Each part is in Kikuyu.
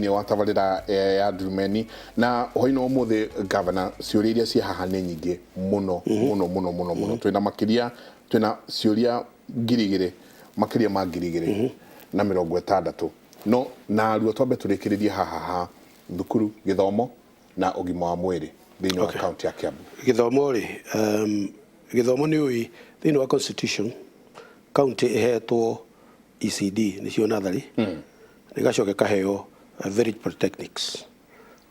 Thĩinĩ wa tabarĩra ya Ndurumeni na hwainĩ wa ũmũthĩ, gavana, ciũria iria ciĩ haha nĩ nyingĩ mũno mũno mũno mũno mũno. Twĩna makĩria, twĩna ciũria 2000, makĩria ma 2060, no narua twambe tũrĩkĩrĩrie haha ha thukuru, gĩthomo na ũgima wa mwĩrĩ thĩinĩ wa kaunti ya Kiambu. Gĩthomo rĩ, gĩthomo nĩ ũĩ thĩinĩ wa constitution county ĩhetwo ECD, nĩcio natharĩ, ĩgacoka ĩkaheo village polytechnics,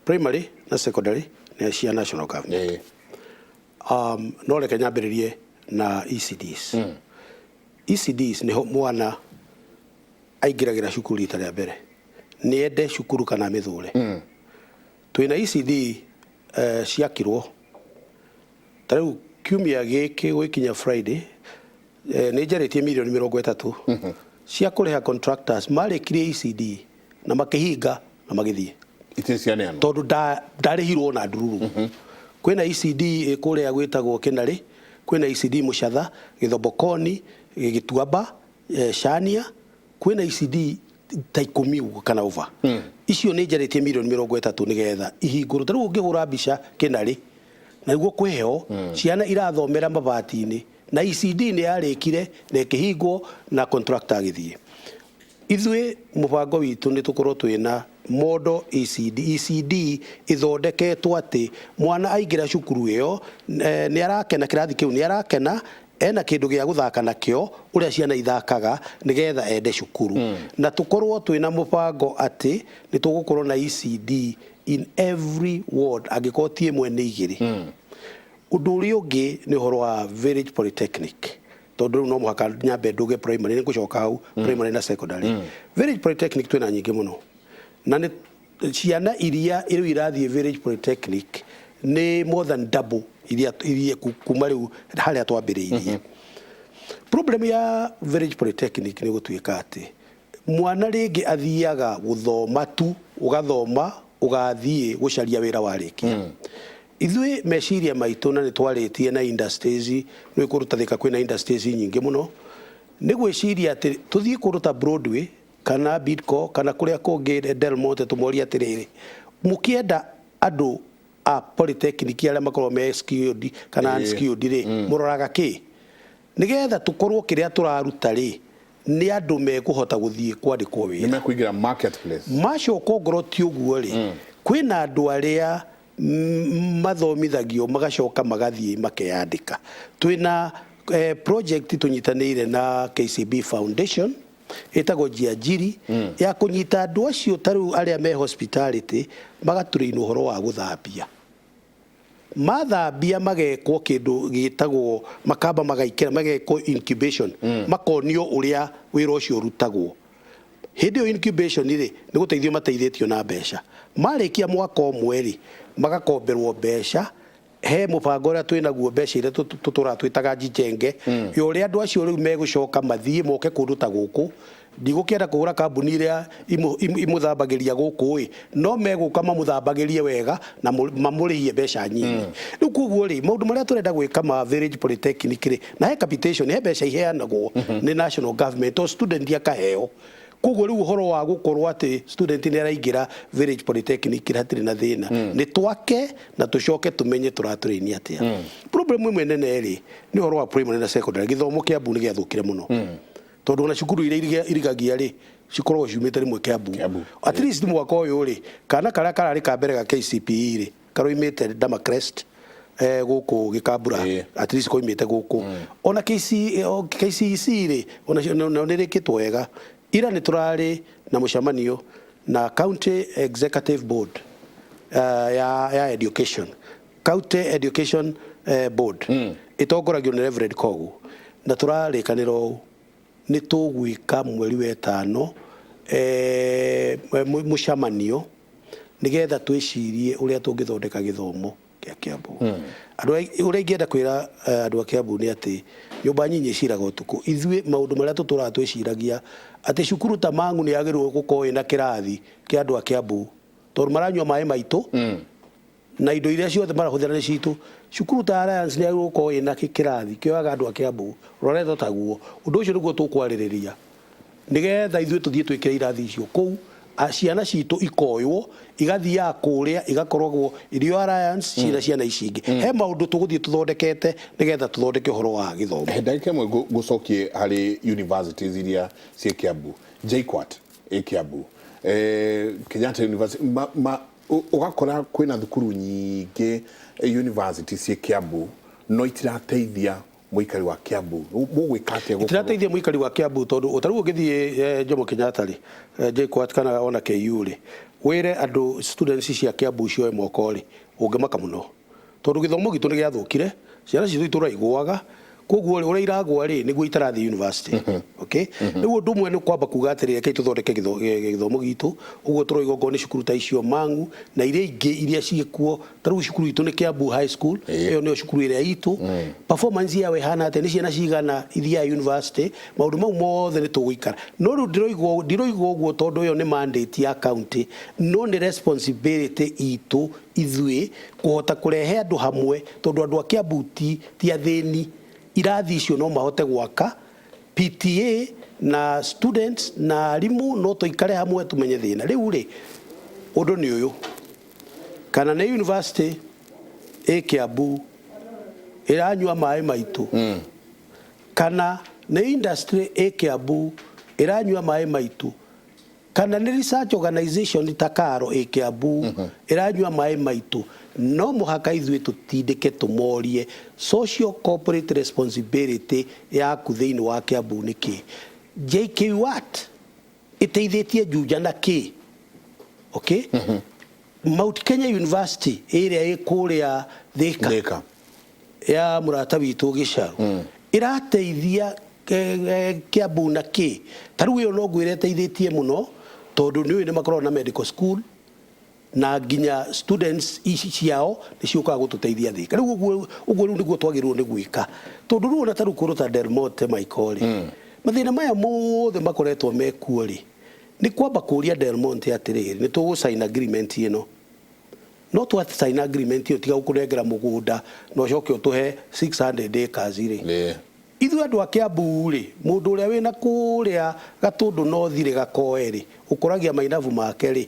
primary na secondary nĩ cia national government. No reke nyambĩrĩrie na ECDs. ECDs nĩho mwana aingĩragĩra cukuru rita rĩa mbere, nĩ ende cukuru kana amĩthũre. Twĩna ECD ciakirwo ta rĩu kiumia gĩkĩ gwĩkinya Friday, nĩ njarĩtie mirioni 30 cia kũrĩha contractors marĩkirie ECD na makĩhinga na magĩthiĩ. Itirĩ cianeanwo. Tondũ ndarĩhirwo na ndururu. Kwĩna ECD ĩ kũrĩa gwĩtagwo Kĩnarĩ, kwĩna ECD Mũcatha, Gĩthombokoni, Gĩtuamba, Cania, kwĩna ECD ta 10 ũguo kana over. Icio nĩ njarĩtie mirioni 30 nĩgetha ihingũrwo. Ta rĩu ũngĩhũra mbica Kĩnarĩ na nĩguo kwĩheo, ciana irathomera mabati-inĩ na ECD nĩ yarĩkire na ĩkĩhingwo na contractor agĩthiĩ. Ithuĩ mũbango witũ nĩ tũkorwo twĩna model ECD, ECD ĩthondeketwo atĩ mwana aingĩra cukuru ĩyo, nĩ arakena, kĩrathi kĩu nĩ arakena, ena kĩndũ gĩa gũthaka nakĩo ũrĩa ciana ithakaga nĩgetha ende cukuru. Na tũkorwo twĩna mũbango atĩ nĩ tũgũkorwo na ECD in every ward, angĩkorwo ti ĩmwe nĩ igĩrĩ. Ũndũ ũrĩa ũngĩ nĩ ũhoro wa village polytechnic, tondũ rĩu no mũhaka nyambe ndũge primary, nĩ ngũcoka hau primary na secondary. Village polytechnic twĩna nyingĩ mũno, na nĩ ciana iria rĩu irathiĩ village polytechnic nĩ more than double iria kuma rĩu harĩa twambĩrĩirie. Problem ya village polytechnic nĩ gũtuĩka atĩ mwana rĩngĩ athiaga gũthoma tu, ũgathoma ũgathiĩ gũcaria wĩra warĩkia. Ithuĩ meciria maitũ, na nĩ twarĩtie na industries, nĩ kũndũ ta Thika kwĩna industries nyingĩ mũno, nĩ gwĩciria atĩ tũthiĩ kũndũ ta Broadway kana Bidco kana kũrĩa kũngĩ Del Monte, tũmorie atĩrĩrĩ, mũkĩenda andũ a polytechnic arĩa makoragwo me skilled kana unskilled rĩ, mũroraga kĩ, nĩgetha tũkorwo kĩrĩa tũraruta rĩ nĩ andũ mekũhota gũthiĩ kwandĩkwo nĩ wĩra mekũingĩra marketplace. Macoka ongorwo ti ũguo rĩ, kwĩna andũ arĩa mathomithagio magacoka magathiĩ makeyandĩka. Twĩna project tũnyitanĩire na KCB Foundation ĩtagwo Jiajiri, ya kũnyita andũ acio ta rĩu arĩa me hospitality, magatũrĩinwo ũhoro wa gũthambia. Mathambia magekwo kĩndũ gĩtagwo, makamba magaikĩra, magekwo incubation, makonio ũrĩa wĩra ũcio ũrutagwo. Hĩndĩ ĩyo incubation rĩ, nĩ gũteithio mateithĩtio na mbeca. Marĩkia mwaka ũmwe rĩ, magakomberwo mbeca he mũbango ũrĩa twĩnaguo, mbeca iria tũtũraga twĩtaga Jijenge, ya ũrĩa andũ acio rĩu megũcoka mathiĩ moke kũndũ ta gũkũ. Ndigũkĩenda kũhũra kambuni ĩrĩa imũthambagĩria gũkũ ĩ, no megũka mamũthambagĩrie wega na mamũrĩhie mbeca nyinyi. Rĩu koguo rĩ, maũndũ marĩa tũrenda gwĩka ma village polytechnic rĩ, na he capitation, he mbeca iheanagwo nĩ national government, o student akaheo. Koguo rĩu ũhoro wa gũkorwo atĩ student nĩ araingĩra village polytechnic hatirĩ na thĩna. Nĩ twake na tũcoke tũmenye tũratũrĩini atĩa. Problem ĩmwe nene rĩ, nĩ ũhoro wa primary na secondary. Gĩthomo Kĩambu nĩ gĩathũkire mũno, tondũ ona cukuru iria irigagia rĩ, cikoragwo ciumĩte rĩmwe Kĩambu. Kĩambu. At least mwaka ũyũ rĩ, kana karĩa kararĩ ka mbere ga KCPE rĩ, karoimĩte Damacrest, gũkũ Gĩkambura. At least koimĩte gũkũ. Ona KC, KCEC rĩ, ona nao nĩ rĩkĩtwo wega. Ira nĩ tũrarĩ na mũcemanio na County Executive Board ya education, County Education Board ĩtongoragio nĩ Reverend Kogu, na tũrarĩkanĩra ũũ nĩ tũgwĩka mweri wa ĩtano mũcemanio nĩgetha twĩcirie ũrĩa tũngĩthondeka gĩthomo kĩa Kiambu. Andũ ũrĩa ingĩenda kwĩra andũ a Kiambu nĩ atĩ nyũmba nyinyi iciraga ũtukũ. Ithuĩ maũndũ marĩa tũtũraga twĩciragia atĩ cukuru ta Mang'u nĩ yagĩrĩirwo gũkorwo ĩna kĩrathi kĩa andũ a Kiambu, tondũ maranyua maĩ maitũ na indo iria ciothe marahũthĩra nĩ citũ. Cukuru ta Alliance nĩ yagĩrĩirwo gũkorwo ĩna kĩrathi kĩoyaga andũ a Kiambu roretwo taguo. Ũndũ ũcio nĩguo tũkwarĩrĩria nĩgetha ithuĩ tũthiĩ twĩkĩre irathi icio kũu. Ciana citũ ikoywo igathiaga kũrĩa igakoragwo irio alliance cina ciana ici ingĩ. He maũndũ tũgũthiĩ tũthondekete nĩgetha tũthondeke ũhoro wa gĩthomo. He ndagĩka ĩmwe ngũcokie harĩ universities iria ciĩ Kiambu, JKUAT ĩ Kiambu, Kenyatta University, ũgakora kwĩna thukuru nyingĩ university ciĩ Kiambu no itirateithia mũikari wa Kiambu. Mũgwĩka atĩa gũkorwo Itirateithia mũikari wa Kiambu tondũ ta rĩu ũngĩthiĩ Jomo Kenyatta rĩ, JKUAT kana ona KU rĩ, wĩre andũ students cia Kiambu cioe moko rĩ, ũngĩmaka mũno tondũ gĩthomo gitũ nĩ gĩathũkire, ciana citũ itũra igũaga, koguo rĩ, ũrĩa iragũa rĩ, nĩguo itarathiĩ university. Okay, rĩu ũndũ ũmwe nĩ kwamba kuga atĩrĩrĩ, rekei tũthondeke gĩthomo gitũ. Ũguo tũroiga okorwo nĩ cukuru ta icio Mang'u na iria ingĩ iria ciĩkuo, ta rĩu cukuru itũ nĩ Kiambu High School, ĩyo nĩyo cukuru ĩrĩa itũ. Performance yao ĩhana atĩa? Nĩ ciana cigana ithiaga university? Maũndũ mau mothe nĩ tũgũikara. No rĩu ndiroiga ũguo tondũ ĩyo nĩ mandate ya county, no nĩ responsibility itũ ithuĩ kũhota kũrehe andũ hamwe, tondũ andũ a Kiambu ti athĩni. Irathi icio no mahote gwaka PTA na students na arimũ, no tũikare hamwe tũmenye thĩna. Rĩu rĩ, ũndũ nĩ ũyũ, kana nĩ university ĩ Kiambu ĩranyua maĩ maitũ, kana nĩ industry ĩ Kiambu ĩranyua maĩ maitũ, kana nĩ research organization ta KALRO ĩ Kiambu ĩranyua maĩ maitũ, no mũhaka ithuĩ tũtindĩke tũmorie social corporate responsibility yaku thĩinĩ wa Kiambu nĩ kĩ. JKUAT ĩteithĩtie Juja na kĩ? Okay, Mount Kenya University ĩrĩa ĩ kũrĩa Thika Thika ya mũrata witũ Gĩcaru ĩrateithia Kiambu na kĩ? Ta rĩu ĩyo no ngwĩre ĩteithĩtie mũno tondũ nĩ ũĩ nĩ makoragwo na medical school na nginya students ici ciao nĩ ciũkaga gũtũteithia Thika. Rĩu ũguo rĩu nĩguo twagĩrĩirwo nĩ gwĩka, tondũ rĩu ona ta rĩu kũndũ ta Del Monte, Michael rĩ, mathĩna maya mothe makoretwo mekuo rĩ, nĩ kwamba kũria Del Monte atĩrĩrĩ, nĩ tũgũ sign agreement ĩno, no twa sign agreement ĩyo tiga gũkũnengera mũgũnda na ũcoke ũtũhe 600 acres rĩ, ithuĩ andũ a Kiambu rĩ, mũndũ ũrĩa wĩna kũrĩa Gatũndũ no thirĩ gakoe rĩ, ũkũragia mainabu make rĩ,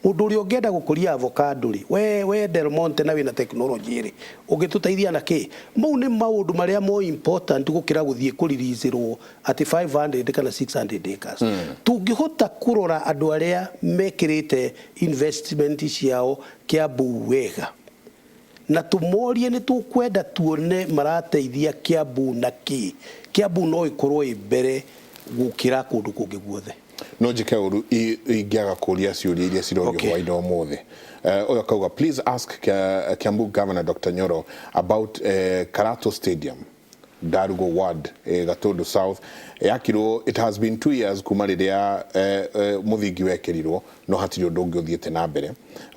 mũndũ ũrĩa ũngĩenda gũkũria avocado rĩ, we Del Monte na wĩna technology rĩ, ũngĩtũteithia na kĩ? Mau nĩ maũndũ marĩa more important gũkĩra gũthiĩ kũririzĩrwo atĩ 500 kana 600 acres. Tũngĩhota kũrora andũ arĩa mekĩrĩte investment ciao Kiambu wega na tũmorie nĩ tũkwenda tuone marateithia Kiambu na kĩ, Kiambu no ĩkorwo ĩ mbere gũkĩra kũndũ kũngĩ guothe. No njĩke ũru ingĩaga kũria ciũria iria cirorio hwainĩ ũmũthĩ. Ũyũ akauga, "Please ask Kiambu Governor Dr. Nyoro about Karato Stadium, Ndarugo Ward, Gatundu South. Yakirwo, it has been 2 years kuma rĩrĩa mũthingi wekĩrirwo, no hatirĩ ũndũ ũngĩ ũthiĩte na mbere.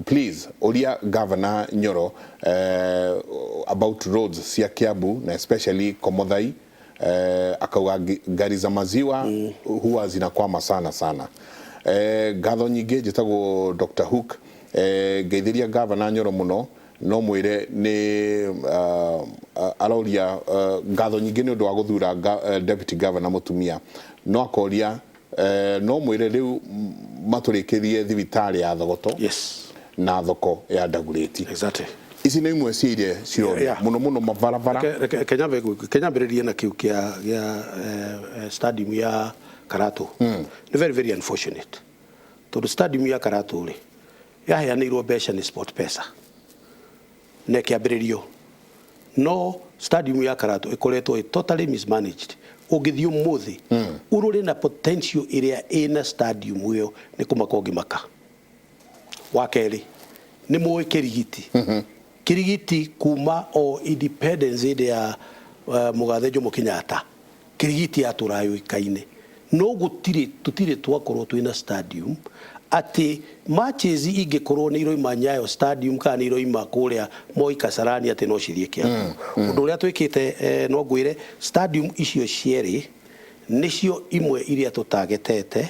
Please ũria Governor Nyoro about roads cia Kiambu na especially Komothai." Akauga gari za maziwa huwa zinakwama sana sana. Ngatho nyingĩ, njĩtagwo Dr. Hook, ngeithĩria Governor Nyoro mũno, no mwĩre nĩ aroria ngatho nyingĩ nĩ ũndũ wa gũthura deputy governor mũtumia, no akoria no mwĩre rĩu matũrĩkĩrie thibitarĩ ya Thogoto na thoko ya Ndagurĩti. Ici nĩ imwe cia iria cirorio mũno mũno mabarabara. Reke nyambĩrĩrie na kĩu kĩa stadium ya Karatu. Nĩ very very unfortunate tondũ stadium ya Karatu rĩ, yaheanĩirwo mbeca nĩ Sport Pesa na ĩkĩambĩrĩrio, no stadium ya Karatu ĩkoretwo ĩ totally mismanaged. Ũngĩthiĩ ũmũthĩ ũrore na potential ĩrĩa ĩna stadium ĩyo, nĩ kũmaka ũngĩmaka. Wa kerĩ, nĩ mũĩ Kĩrigiti. Kĩrigiti kuma o independence hĩndĩ ya mũgathe Jomo Kenyatta, Kĩrigiti yatũraga yũĩkaine, no gũtirĩ tũtirĩ twakorwo twĩna stadium atĩ matches ingĩkorwo nĩ iroima Nyayo Stadium kana nĩ iroima kũrĩa Moi Kasarani atĩ no cithiĩ Kiambu. Ũndũ ũrĩa twĩkĩte, no ngwĩre stadium icio cierĩ nĩcio imwe iria tũtagetete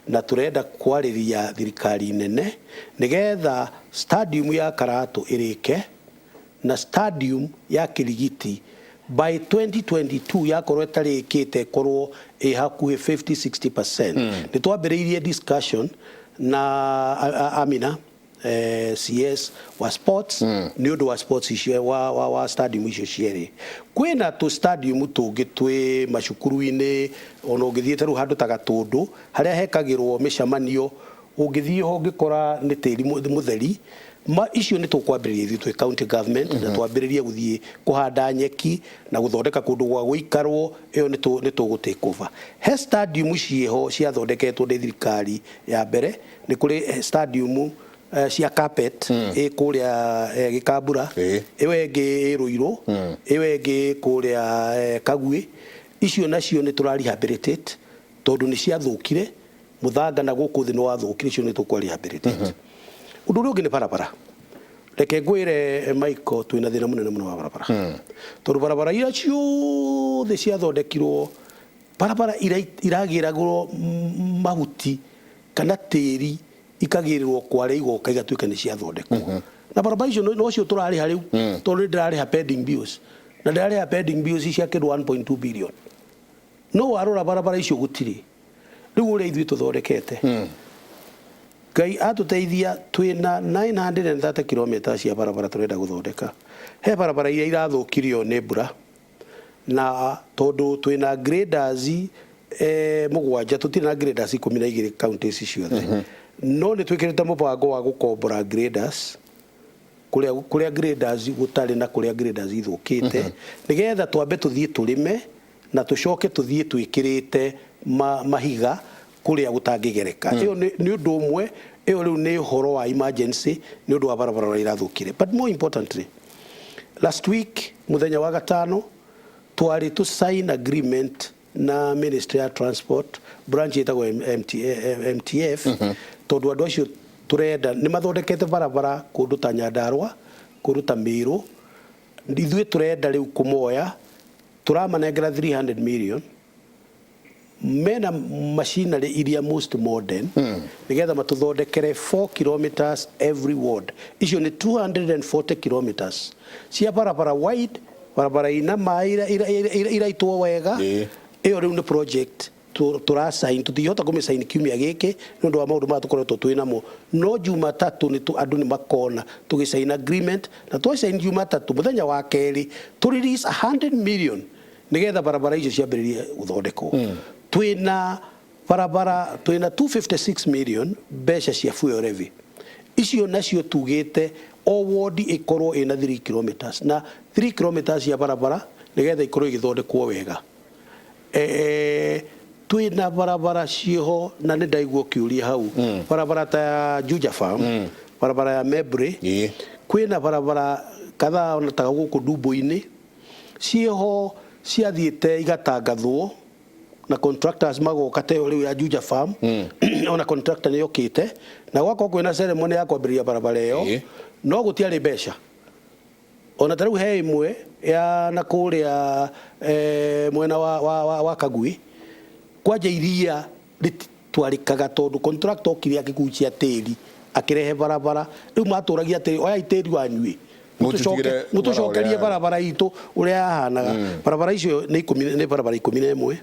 na tũrenda kwarĩria thirikari nene nĩgetha stadium ya Karatu ĩrĩke na stadium ya Kirigiti by 2022 yakorwo ĩtarĩkĩte ĩkorwo ĩ hakuhĩ 50-60%. Nĩ twambĩrĩirie discussion Na Amina, CS wa sports, nĩ ũndũ wa sports icio wa stadium icio cierĩ. Kwĩna tũ stadium tũngĩ twĩ macukuru-inĩ, ona ũngĩthiĩ ta rĩu handũ ta Gatũndũ harĩa hekagĩrwo mĩcemanio, ũngĩthiĩ ho ũngĩkora nĩ tĩri mũtheri. Ma icio nĩ tũkwambĩrĩria ithuĩ twĩ county government na twambĩrĩrie gũthiĩ kũhanda nyeki na gũthondeka kũndũ gwa gũikarwo. Ĩyo nĩ tũgũ take over. He stadium ciĩho ciathondeketwo nĩ thirikari ya mbere. Nĩ kũrĩ stadium cia carpet ĩ kũrĩa Gĩkambura, ĩyo ĩngĩ ĩ Rũirũ, ĩyo ĩngĩ ĩ kũrĩa Kagui. Icio nacio nĩ tũra rehabilitate tondũ nĩ ciathũkire, mũthanga na gũkũ thĩ nĩ wathũkire. Icio nĩ tũkwa rehabilitate. Ũndũ ũrĩa ũngĩ nĩ barabara. Reke ngwĩre, Michael, twĩna thĩna mũnene mũno wa barabara, tondũ barabara iria ciothe ciathondekirwo, barabara iragĩragwo mahuti kana tĩri, ikagĩrĩrwo kware, igoka igatuĩka nĩ ciathondekwo, na barabara icio nocio tũrarĩha rĩu, tondũ nĩ ndĩrarĩha pending bills, na ndĩrarĩha pending bills cia kĩndũ 1.2 billion. No warora barabara icio gũtirĩ. Rĩu ũrĩa ithuĩ tũthondekete, Ngai atũteithia, twĩna 930 kilometers cia barabara tũrenda gũthondeka. He barabara iria irathũkirio nĩ mbura, na tondũ twĩna graders mũgwanja, tũtirĩ na graders 12 counties ciothe, no nĩ twĩkĩrĩte mũbango wa gũkombora graders kũrĩa graders gũtarĩ na kũrĩa graders ithũkĩte, nĩgetha twambe tũthiĩ tũrĩme na tũcoke tũthiĩ twĩkĩrĩte mahiga kũrĩa gũtangĩgereka. Ĩyo nĩ ũndũ ũmwe. Ĩyo rĩu nĩ ũhoro wa emergency nĩ ũndũ wa barabara ũrĩa irathũkire. But more importantly, last week mũthenya wa gatano twarĩ tũ sign agreement na Ministry ya Transport, branch ĩtagwo MTF, tondũ andũ acio tũrenda nĩ mathondekete barabara kũndũ ta Nyandarua, kũndũ ta Mĩrũ. Ithuĩ tũrenda rĩu kũmoya, tũramanengera 300 million mena machinery iria most modern, nigetha matũthondekere 4 kilometers every ward. Icio nĩ 240 kilometers cia barabara wide, barabara ina maĩ iraitwo wega. Ĩyo rĩu nĩ project tũrasign. Tũtingĩhota kũmĩsign kiumia gĩkĩ nĩ ũndũ wa maũndũ maya tũkoretwo twĩ namo, no Jumatatũ nĩ andũ nĩ makona tũgĩsign agreement, na twasign Jumatatũ, mũthenya wa kerĩ tũ release 100 million nĩgetha barabara icio ciambĩrĩrie gũthondekwo. Twĩna barabara, twĩna 256 million mbeca cia fuel levy. Icio nacio tugĩte o ward ĩkorwo ĩna 3 kilometers na 3 kilometers cia barabara, nĩgetha ikorwo igĩthondekwo wega. Twĩna barabara ciĩho, na nĩ ndaigua ũkĩũria hau barabara ta ya Juja Farm, barabara ya Mebre. Kwĩna barabara kadhaa ona ta gũkũ Ndumbo-inĩ ciĩho ciathiĩte igatangathwo na contractors magoka, ta ĩyo rĩu ya Juja Farm, ona contractor nĩ yokĩte na gwakorwo kwĩna ceremony ya kwambĩrĩria barabara ĩyo, no gũtiarĩ mbeca. Ona ta rĩu he ĩmwe ya na kũrĩa mwena wa Kagui, kwanja iria rĩtwarĩkaga tondũ contractor okire akĩgucia tĩri akĩrehe barabara. Rĩu matũragia atĩrĩ, oyai tĩri wanyuĩ, Mũtũtigĩre mũtũcokerie ũrĩa- barabara itũ ũrĩa yahanaga. Barabara icio nĩ ikũmi, nĩ barabara 11,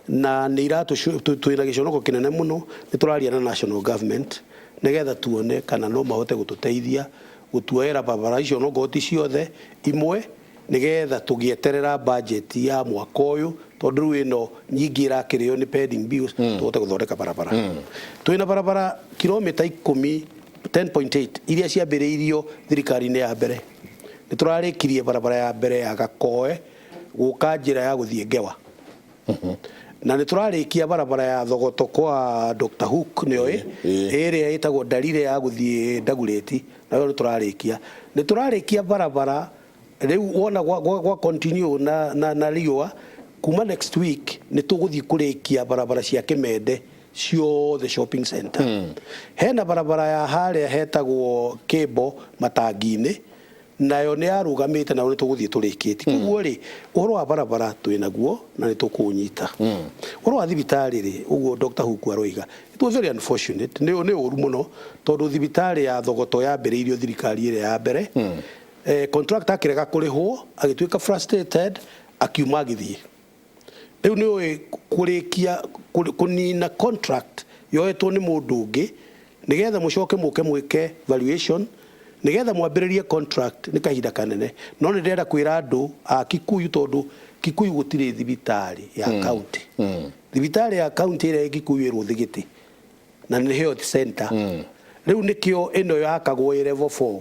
na nĩ iratũ twĩna gĩconoko kĩnene mũno. Nĩ tũraria na national government nĩgetha tuone kana no mahote gũtũteithia gũtuoera barabara icio, no ngoti ciothe imwe, nĩgetha tũgĩeterera budget ya mwaka ũyũ, tondũ rĩu ĩno nyingĩ ĩrakĩrĩo nĩ pending bills, tũhote gũthondeka barabara. Twĩna barabara kilomita ikũmi, 10.8, iria ciambĩrĩirio thirikari-inĩ ya mbere. Nĩ tũrarĩkirie barabara ya mbere ya Gakoe gũka njĩra ya gũthiĩ Ngewa, na nĩ tũrarĩkia barabara ya Thogoto kwa Dr. Hook, nĩoĩ, ĩrĩa ĩtagwo Ndarire ya gũthiĩ Ndagurĩti, nayo nĩ tũrarĩkia. Nĩ tũrarĩkia barabara rĩu wona gwa continue na riũa. Kuma next week nĩ tũgũthiĩ kũrĩkia barabara cia Kĩmende ciothe, shopping center. Hena barabara ya harĩa hetagwo Kĩmbo matangi-inĩ, nayo nĩ yarũgamĩte, nayo nĩ tũgũthiĩ tũrĩkĩtie. Koguo rĩ, ũhoro wa barabara twĩ naguo na nĩ tũkũũnyita. Ũhoro wa thibitarĩ rĩ, ũguo Dr. Huku aroiga, it was very unfortunate, nĩ ũru mũno, tondũ thibitarĩ ya Thogoto yambĩrĩirio thirikari ĩrĩa ya mbere. Contractor akĩrega kũrĩhwo, agĩtuĩka frustrated, akiuma agĩthiĩ. Rĩu nĩ ũĩ kũrĩkia kũnina contract yoetwo nĩ mũndũ ũngĩ. Nĩgetha mũcoke mũke mwĩke valuation, nĩgetha mwambĩrĩrie contract nĩ kahinda kanene. No nĩ ndĩrenda kwĩra andũ a Kikuyu tondũ Kikuyu gũtirĩ thibitarĩ ya county. Thibitarĩ ya county ĩrĩa ĩ Kikuyu ĩ Rũthigĩtĩ na nĩ health center. Rĩu nĩkĩo ĩno yakagwo ĩ level 4.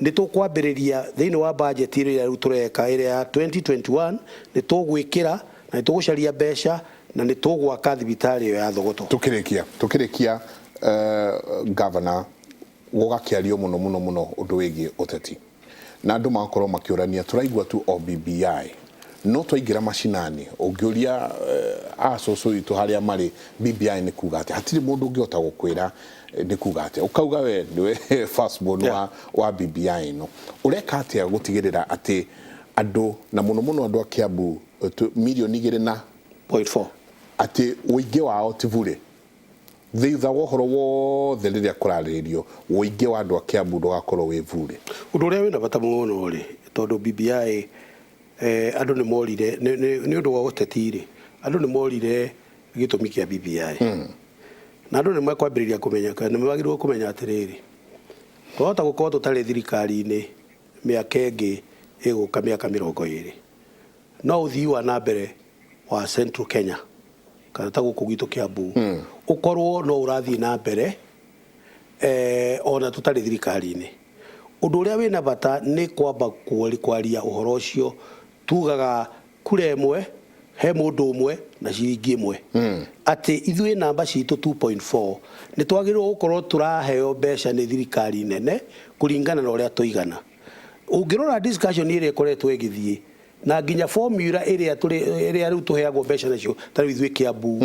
Nĩ tũkwambĩrĩria thĩinĩ wa budget ĩrĩa rĩu tũreka ĩrĩa ya 2021 nĩ tũgwĩkĩra na nĩ tũgũcaria mbeca na nĩ tũgwaka thibitarĩ ĩyo ya Thogoto. Tũkĩrĩkia tũkĩrĩkia governor gũgakĩario mũno mũno mũno ũndũ wĩgiĩ ũteti na andũ magakorwo makĩũrania tũraigua tu o BBI no twaingĩra macinani ũngĩũria a cũcũ witũ harĩa marĩ BBI nĩ kuga atĩa hatirĩ mũndũ ũngĩhota gũkwĩra nĩ kuga atĩa ũkauga we nĩwe first born wa BBI ĩno ũreka atĩa gũtigĩrĩra atĩ andũ na mũno mũno andũ a Kiambu mirioni igĩrĩ na Point four. Atĩ ũingĩ wao ti burĩ thutha wa ũhoro wothe rĩrĩa kũrarĩrĩrio ũingĩ wa andũ a Kiambu ndũgakorwo wĩ burĩ. Ũndũ ũrĩa wĩna bata mũno rĩ, tondũ BBI andũ nĩ morire nĩ ũndũ wa ũteti rĩ, andũ nĩ morire gĩtũmi kĩa BBI. Na andũ nĩ mekwambĩrĩria kũmenya, nĩ magĩrĩirwo kũmenya atĩrĩrĩ, twahota gũkorwo tũtarĩ thirikari-inĩ mĩaka ĩngĩ ĩgũka mĩaka 20, no ũthii wa na mbere wa Central Kenya kana ta gũkũ gwitũ Kiambu ũkorwo no ũrathiĩ na mbere ona tũtarĩ thirikari-inĩ. Ũndũ ũrĩa wĩna bata nĩ kwamba kwaria ũhoro ũcio, tugaga kura ĩmwe he mũndũ ũmwe na ciringi ĩmwe, atĩ ithuĩ namba citũ 2.4 nĩ twagĩrĩirwo gũkorwo tũraheo mbeca nĩ thirikari nene kũringana na ũrĩa tũigana. Ũngĩrora discussion ĩrĩa ĩkoretwo ĩgĩthiĩ na nginya formula ĩrĩa tũrĩ ĩrĩa rĩu tũheagwo mbeca nacio, ta rĩu ithuĩ Kiambu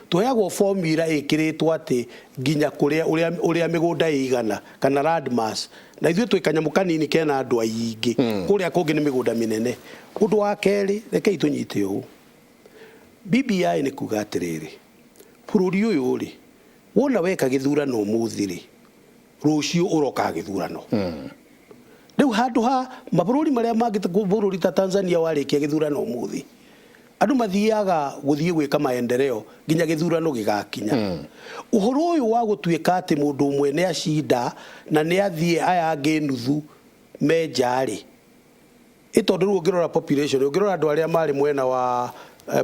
tũheagwo formula ĩkĩrĩtwo atĩ nginya kũrĩa ũrĩa mĩgũnda ĩigana kana land mass, na ithuĩ twĩ kanyamũ kanini kena andũ aingĩ, kũrĩa kũngĩ nĩ mĩgũnda mĩnene. Ũndũ wa kerĩ, rekei tũnyite ũũ, BBI nĩ kuga atĩrĩrĩ, bũrũri ũyũ rĩ, wona weka gĩthurano ũmũthĩ rĩ, rũciũ ũroka gĩthurano. Rĩu handũ ha mabũrũri marĩa mangĩ, bũrũri ta Tanzania warĩkia gĩthurano ũmũthĩ, andũ mathiaga gũthiĩ gwĩka maendeleo nginya gĩthurano gĩgakinya. Ũhoro ũyũ wa gũtuĩka atĩ mũndũ ũmwe nĩ acinda na nĩ athiĩ aya angĩ nuthu me nja rĩ, ĩ tondũ rĩu ũngĩrora population, ũngĩrora andũ arĩa marĩ mwena wa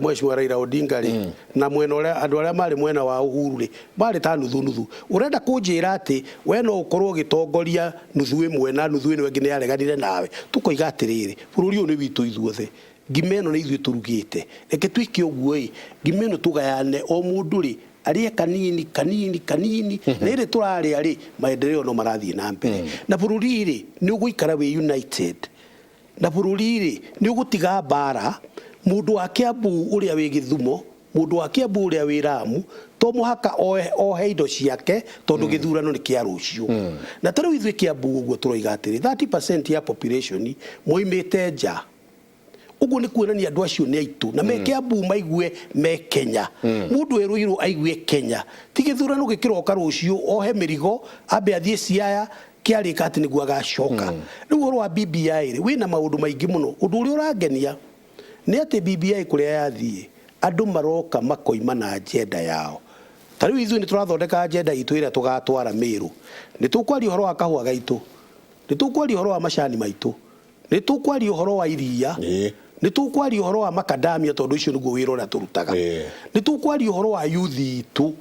Mheshimiwa Raila Odinga rĩ, na mwena ũrĩa andũ arĩa marĩ mwena wa Uhuru rĩ, marĩ ta nuthu nuthu. Ũrenda kũnjĩra atĩ we no ũkorwo ũgĩtongoria nuthu ĩmwe na nuthu ĩno ĩngĩ nĩ yareganire nawe? Tũkoiga atĩrĩrĩ, bũrũri ũyũ nĩ witũ ithuothe, ngima ĩno nĩ ithuĩ tũrugĩte, reke twĩke ũguo ĩ, ngima ĩno tũgayane, o mũndũ rĩ arĩe kanini kanini kanini, rĩrĩ tũrarĩa rĩ, maendeleo no marathiĩ na mbere, na bũrũri rĩ nĩ ũgũikara wĩ united, na bũrũri rĩ nĩ ũgũtiga mbara. Mũndũ wa Kiambu ũrĩa wĩ Gĩthumo, mũndũ wa Kiambu ũrĩa wĩ Lamu, to mũhaka ohe indo ciake tondũ gĩthurano nĩ kĩa rũciũ. Na ta rĩu ithuĩ Kiambu ũguo tũroiga atĩrĩ, 30% ya population moimĩte nja, ũguo nĩ kuonania andũ acio nĩ aitũ na me Kiambu maigue me Kenya, mũndũ erũirwo aigue Kenya, ti gĩthurano gĩkĩroka rũciũ ohe mĩrigo ambe athiĩ Siaya kĩarĩka atĩ nĩguo agacoka. Rĩu ũhoro wa BBI rĩ, wĩna maũndũ maingĩ mũno. Ũndũ ũrĩa ũrangenia nĩ atĩ BBI kũrĩa yathiĩ, andũ maroka makoima na agenda yao. Ta rĩu ithuĩ nĩ tũrathondeka agenda itũ ĩrĩa tũgatwara Mĩrũ. Nĩ tũkwaria ũhoro wa kahũa gaitũ, nĩ tũkwaria ũhoro wa macani maitũ, nĩ tũkwaria ũhoro wa iria, nĩ tũkwaria ũhoro wa makadamia tondũ ũcio nĩguo wĩra ũrĩa tũrutaga, nĩ tũkwaria ũhoro wa youth itũ,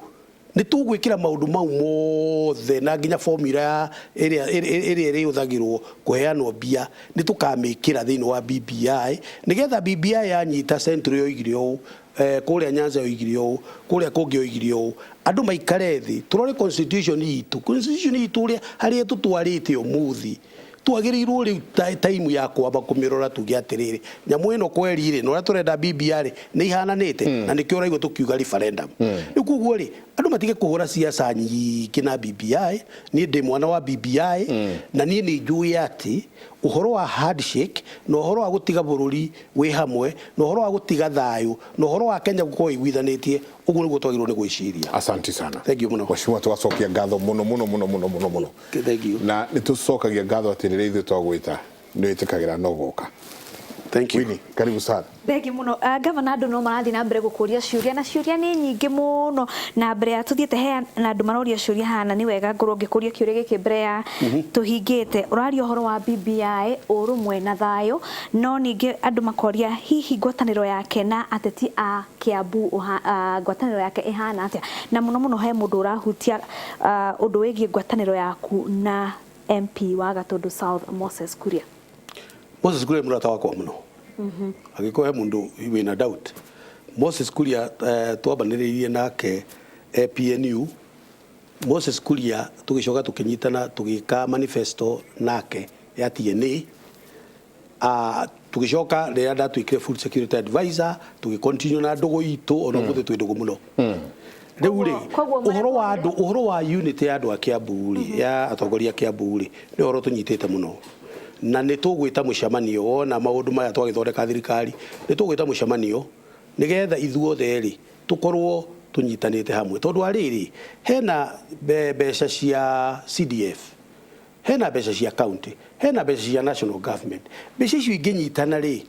nĩ tũgwĩkĩra maũndũ mau mothe, na nginya formula ya ĩrĩa ĩrĩa ĩrĩhũthagĩrwo kũheanwo mbia nĩ tũkamĩkĩra thĩinĩ wa BBI, nĩgetha BBI yanyita Central yoigire ũũ, kũrĩa Nyanza yoigire ũũ, kũrĩa kũngĩ yoigire ũũ, andũ maikare thĩ tũrore constitution itũ, constitution itũ ũrĩa harĩa tũtwarĩte ũmũthĩ, twagĩrĩirwo rĩu time ya kwamba kũmĩrora tuge atĩrĩrĩ, nyamũ ĩno kweri rĩ, na ũrĩa tũrenda BBI rĩ, nĩ ihananĩte, na nĩkĩo ũraigua tũkiuga referendum. Rĩu koguo rĩ, andũ matige kũhũra siasa nyingĩ na BBI. Niĩ ndĩ mwana wa BBI, na niĩ nĩ njũĩ atĩ ũhoro wa handshake na ũhoro wa gũtiga bũrũri wĩ hamwe na ũhoro wa gũtiga thayũ na ũhoro wa Kenya gũkorwo ĩiguithanĩtie, ũguo nĩguo twagĩrĩirwo nĩ gwĩciria. Asante sana. Thank you mũno. Mheshimiwa, tũgacokia ngatho mũno mũno mũno mũno mũno mũno. Thank you. Na nĩ tũcokagia ngatho atĩ rĩrĩa ithuĩ twagwĩta nĩ wĩtĩkagĩra no gũka. Thank you. Winnie, karibu sana. Thengi muno. Gavana, andũ no marathiĩ na mbere gũkũria ciũria, na ciũria nĩ nyingĩ mũno, na mbere ya tũthiĩte he na andũ maroria ciũria hana, nĩ wega ngorwo ngĩkũria kĩũria gĩkĩ mbere ya tũhingĩte. Ũraria ũhoro wa BBI, ũrũmwe na thayũ, no ningĩ andũ makoria hihi ngwatanĩro yake na ateti a Kiambu, ngwatanĩro yake ĩhana atĩa? Na mũno mũno he mũndũ ũrahutia ũndũ wĩgiĩ ngwatanĩro yaku na MP wa Gatundu South, Moses Kuria. Moses Kuria mũrata wakwa mũno. Angĩkorwo he mũndũ wĩna doubt, Moses Kuria, twambanĩrĩirie nake PNU. Moses Kuria tũgĩcoka tũkĩnyitana tũgĩka manifesto nake ya TNA. Tũgĩcoka rĩrĩa ndatuĩkire food security advisor, tũgĩ na ndũgũ itũ, ona ũmũthĩ twĩ ndũgũ mũno. Rĩu rĩ, Koguo ũhoro wa andũ, ũhoro wa unity ya andũ a Kiambu rĩ, ya atongoria a Kiambu rĩ, nĩ ũhoro tũnyitĩte mũno, na nĩ tũgwĩta mũcemanio wona maũndũ maya twagĩthondeka thirikari. Nĩ tũgwĩta mũcemanio nĩgetha ithuothe rĩ tũkorwo tũnyitanĩte hamwe, tondũ wa rĩrĩ, hena mbeca cia CDF, hena mbeca cia county, hena mbeca cia national government. Mbeca icio ingĩnyitana rĩ,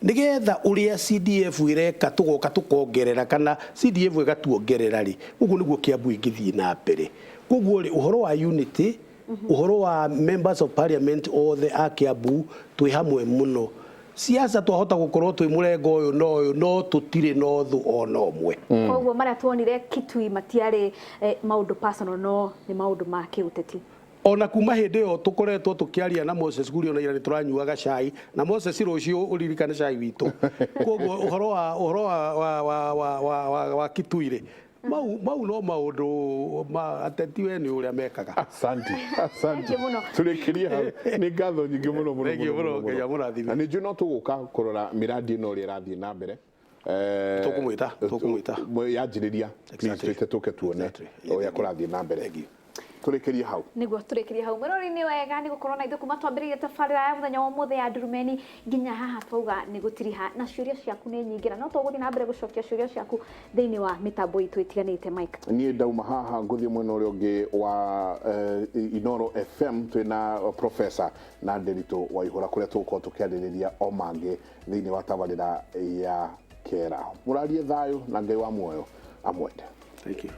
nigetha ũrĩa CDF ĩreka tũgoka tũkongerera, kana CDF ĩgatuongerera rĩ, ũguo nĩguo Kiambu ĩngĩthiĩ na mbere. Koguo rĩ, ũhoro wa unity, ũhoro wa members of parliament othe a Kiambu, twĩ hamwe mũno. Siasa twahota gũkorwo twĩ mũrengo ũyũ na ũyũ, no tũtirĩ na ũthũ ona ũmwe. Koguo marĩa tuonire Kitui matiarĩ maũndũ personal, no nĩ maũndũ ma kĩũteti? Ona kuma hĩndĩ ĩyo tũkoretwo tũkĩaria na Moses Kuria, ona ira nĩ tũranyuaga cai na Moses. Rũciũ ũririkane cai witũ. Koguo ũhoro wa Kitui rĩ, mau no maũndũ ma ateti, we nĩ ũrĩa mekaga. Asante, asante. Thank you mũno. Tũrĩkĩrie hau. Nĩ ngatho nyingĩ mũno mũno. Thank you mũno. Mũno, Ngai amũrathime. Na nĩ njũĩ no tũgũka kũrora mĩrandi ĩno ũrĩa ĩrathiĩ na mbere. Tũkũmwĩta, tũkũmwĩta. Yanjĩrĩria, please, twĩte tũke tuone ũrĩa kũrathiĩ na mbere. Thank you. Tũrĩkĩrie hau. Nĩguo tũrĩkĩrie hau. Mwĩrori, nĩ wega nĩ gũkorwo na ithuĩ kuma twambĩrĩirie tabarĩra ya mũthenya wa ũmũthĩ ya Ndurumeni nginya haha twauga nĩ gũtiriha, na ciũria ciaku nĩ nyingĩ, na no tũgũthiĩ na mbere gũcokia ciũria ciaku thĩinĩ wa mĩtambo itũ ĩtiganĩte. Mike? Niĩ ndauma haha ngũthiĩ mwena ũrĩa ũngĩ wa Inoro FM, twĩna professor na Nderitu Waihũra, kũrĩa tũgũkorwo tũkĩarĩrĩria o mangĩ thĩinĩ wa tabarĩra ya kera. Mũrarie thayũ, na Ngai wa muoyo amwende. Thank you.